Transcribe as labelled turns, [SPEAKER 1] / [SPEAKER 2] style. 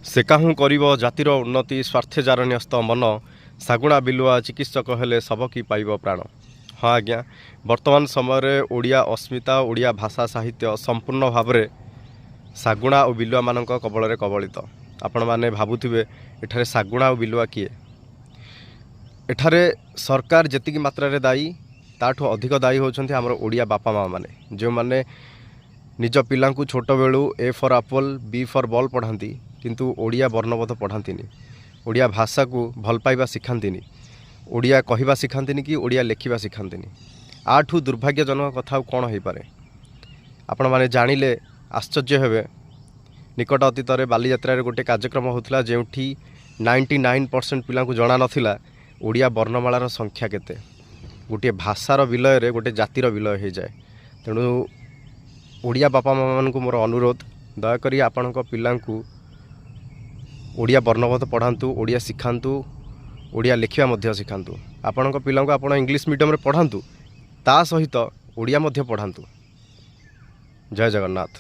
[SPEAKER 1] ସେ କାହୁଁ କରିବ ଜାତିର ଉନ୍ନତି, ସ୍ୱାର୍ଥେ ଯାର ନ୍ୟସ୍ତ ମନ, ଶାଗୁଣା ବିଲୁଆ ଚିକିତ୍ସକ ହେଲେ ଶବ କି ପାଇବ ପ୍ରାଣ। ହଁ ଆଜ୍ଞା, ବର୍ତ୍ତମାନ ସମୟରେ ଓଡ଼ିଆ ଅସ୍ମିତା, ଓଡ଼ିଆ ଭାଷା ସାହିତ୍ୟ ସମ୍ପୂର୍ଣ୍ଣ ଭାବରେ ଶାଗୁଣା ଓ ବିଲୁଆମାନଙ୍କ କବଳରେ କବଳିତ। ଆପଣମାନେ ଭାବୁଥିବେ ଏଠାରେ ଶାଗୁଣା ଓ ବିଲୁଆ କିଏ? ଏଠାରେ ସରକାର ଯେତିକି ମାତ୍ରାରେ ଦାୟୀ, ତାଠୁ ଅଧିକ ଦାୟୀ ହେଉଛନ୍ତି ଆମର ଓଡ଼ିଆ ବାପା ମାଆମାନେ, ଯେଉଁମାନେ ନିଜ ପିଲାଙ୍କୁ ଛୋଟବେଳୁ A for apple, B for ball ପଢ଼ାନ୍ତି, କିନ୍ତୁ ଓଡ଼ିଆ ବର୍ଣ୍ଣବୋଧ ପଢ଼ାନ୍ତିନି, ଓଡ଼ିଆ ଭାଷାକୁ ଭଲ ପାଇବା ଶିଖାନ୍ତିନି, ଓଡ଼ିଆ କହିବା ଶିଖାନ୍ତିନି କି ଓଡ଼ିଆ ଲେଖିବା ଶିଖାନ୍ତିନି। ୟାଠୁ ଦୁର୍ଭାଗ୍ୟଜନକ କଥା ଆଉ କ'ଣ ହେଇପାରେ? ଆପଣମାନେ ଜାଣିଲେ ଆଶ୍ଚର୍ଯ୍ୟ ହେବେ। ନିକଟ ଅତୀତରେ ବାଲିଯାତ୍ରାରେ ଗୋଟେ କାର୍ଯ୍ୟକ୍ରମ ହେଉଥିଲା, ଯେଉଁଠି 99% ପିଲାଙ୍କୁ ଜଣା ନଥିଲା ଓଡ଼ିଆ ବର୍ଣ୍ଣମାଳାର ସଂଖ୍ୟା କେତେ। ଗୋଟିଏ ଭାଷାର ବିଲୟରେ ଗୋଟେ ଜାତିର ବିଲୟ ହେଇଯାଏ। ତେଣୁ ଓଡ଼ିଆ ବାପା ମାଆମାନଙ୍କୁ ମୋର ଅନୁରୋଧ, ଦୟାକରି ଆପଣଙ୍କ ପିଲାଙ୍କୁ ଓଡ଼ିଆ ବର୍ଣ୍ଣବୋଧ ପଢ଼ାନ୍ତୁ, ଓଡ଼ିଆ ଶିଖାନ୍ତୁ, ଓଡ଼ିଆ ଲେଖିବା ମଧ୍ୟ ଶିଖାନ୍ତୁ। ଆପଣଙ୍କ ପିଲାଙ୍କୁ ଆପଣ ଇଂଲିଶ ମିଡ଼ିୟମରେ ପଢ଼ାନ୍ତୁ, ତା ସହିତ ଓଡ଼ିଆ ମଧ୍ୟ ପଢ଼ାନ୍ତୁ। ଜୟ ଜଗନ୍ନାଥ।